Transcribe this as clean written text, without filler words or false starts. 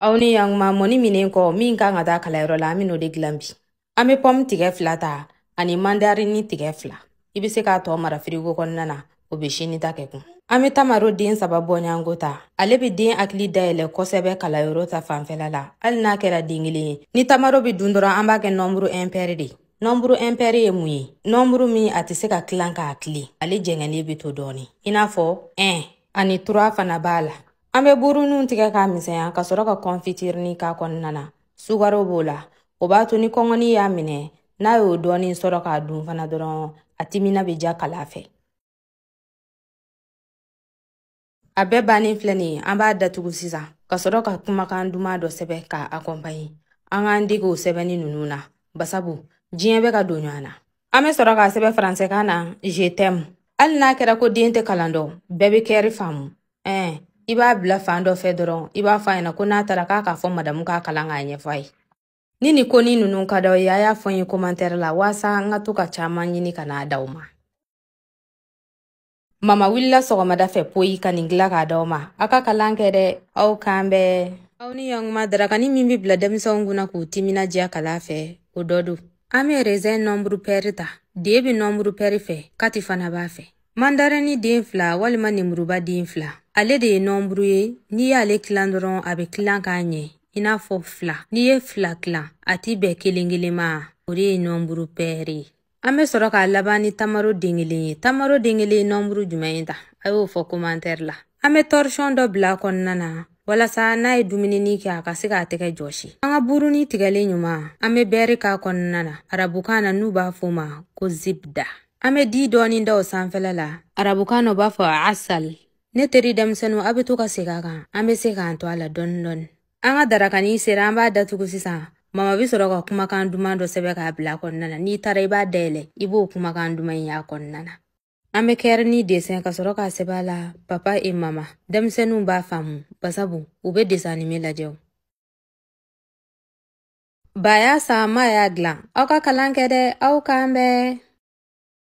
Aw ni yankuma mɔni minen kɔ min kan ka taa kalayɔrɔ la, an bɛn'o de dilan bi. An bɛ pɔmu tigɛ 2 ta ani mandarini tigɛ 2. I bɛ se k'a tɔ mara firigo kɔnɔna na, o bɛ sini ta kɛ kun. An bɛ tamaro den 3 bɔɲɔgɔnko ta. Ale bɛ den hakili dayɛlɛ kosɛbɛ kalayɔrɔ ta fanfɛla la, hali n'a kɛra den kelen ye. Ni tamaro bɛ dun dɔrɔn, an b'a kɛ nombre impair de ye. Nombre impair ye mun ye? Nombre min a tɛ se ka tilan k'a tilen, ale jɛngɛnnen bɛ to dɔɔnin. I n'a fɔ 1 ani 3 fana b'a la. An bɛ buruninw tigɛ k'a misɛnya ka sɔrɔ ka confiture k'a kɔnɔna na. Sukaro b'o la. O b'a to ni kɔngɔni y'a minɛ, n'a y'o dɔɔnin sɔrɔ k'a dun fana dɔrɔn, a timina bɛ ja kala fɛ. A bɛɛ bannen filɛ nin ye, an b'a datugu sisan ka sɔrɔ ka kumakan duman dɔ sɛbɛn k'a accompagner. An k'an dege o sɛbɛnni ninnu na, basabu diɲɛ bɛ ka don ɲɔgɔn na. An bɛ sɔrɔ k'a sɛbɛn faransɛkan na, je t'aime. Hali n'a kɛra ko den tɛ kalan dɔn, bɛɛ bɛ kɛri faamu. I b'a bila fan dɔ fɛ dɔrɔn, i b'a fɔ a ɲɛna ko n'a taara k'a k'a fɔ madamu k'a kalan k'a ɲɛfɔ a ye. Ni nin ko ni ninnu ka d'aw ye, a y'a fɔ n ye commentaire la walasa n ka to ka caman ɲini ka n'a d'aw ma. Mama wulila sɔgɔmada fɛ poyi ka nin dilan k'a d'aw ma. Aw ka kalan kɛ dɛ, aw k'an bɛn. Aw ni yankuma darakani min bɛ bila denmisɛnw kunna k'u timinadiya kalan fɛ, o dɔ don. An bɛ raisin nombre pair ta. Den bɛ nombre pair fɛ, kati fana b'a fɛ. Mandarini den 2 walima nemuruba den 2. Ale de ye nombre ye, n'i y'ale tilan dɔrɔn a bɛ tilan k'a ɲɛ. I n'a fɔ 2. N'i ye 2 tilan, a ti bɛn kelen kelen ma. O de ye nombre pair ye. An bɛ sɔrɔ k'a laban ni tamaro den kelen ye. Tamaro den kelen ye nombre jumɛn ye ta? A y'o fɔ commentaire la. An bɛ torchon dɔ bila a kɔnɔna na walasa n'a ye dumunini kɛ a ka se k'a tɛgɛ jɔsi. An ka burunin tigɛlen ɲuman, an bɛ bɛri k'a kɔnɔna na. Arabukan na n'u b'a fɔ o ma ko zibda. An bɛ di dɔɔnin da o sanfɛla la. Arabukan na u b'a fɔ asal. Ne teri denmisɛnninw, a bɛ to ka segin a kan. An bɛ se k'an to a la dɔɔnin dɔɔnin. An ka darakani sera, an b'a datugu sisan. Mama bɛ sɔrɔ ka kumakan duman dɔ sɛbɛn k'a bila a kɔnɔna na. N'i taara i b'a dayɛlɛ, i b'o kumakan duman in y'a kɔnɔna na. An bɛ kɛrɛnin dessin ka sɔrɔ k'a sɛbɛn a la papa et mama. Denmisɛnninw b'a faamu basabu u bɛ dessin animé lajɛ o. Ba y'a san, ma y'a dilan. Aw ka kalan kɛ dɛ, aw k'an bɛn.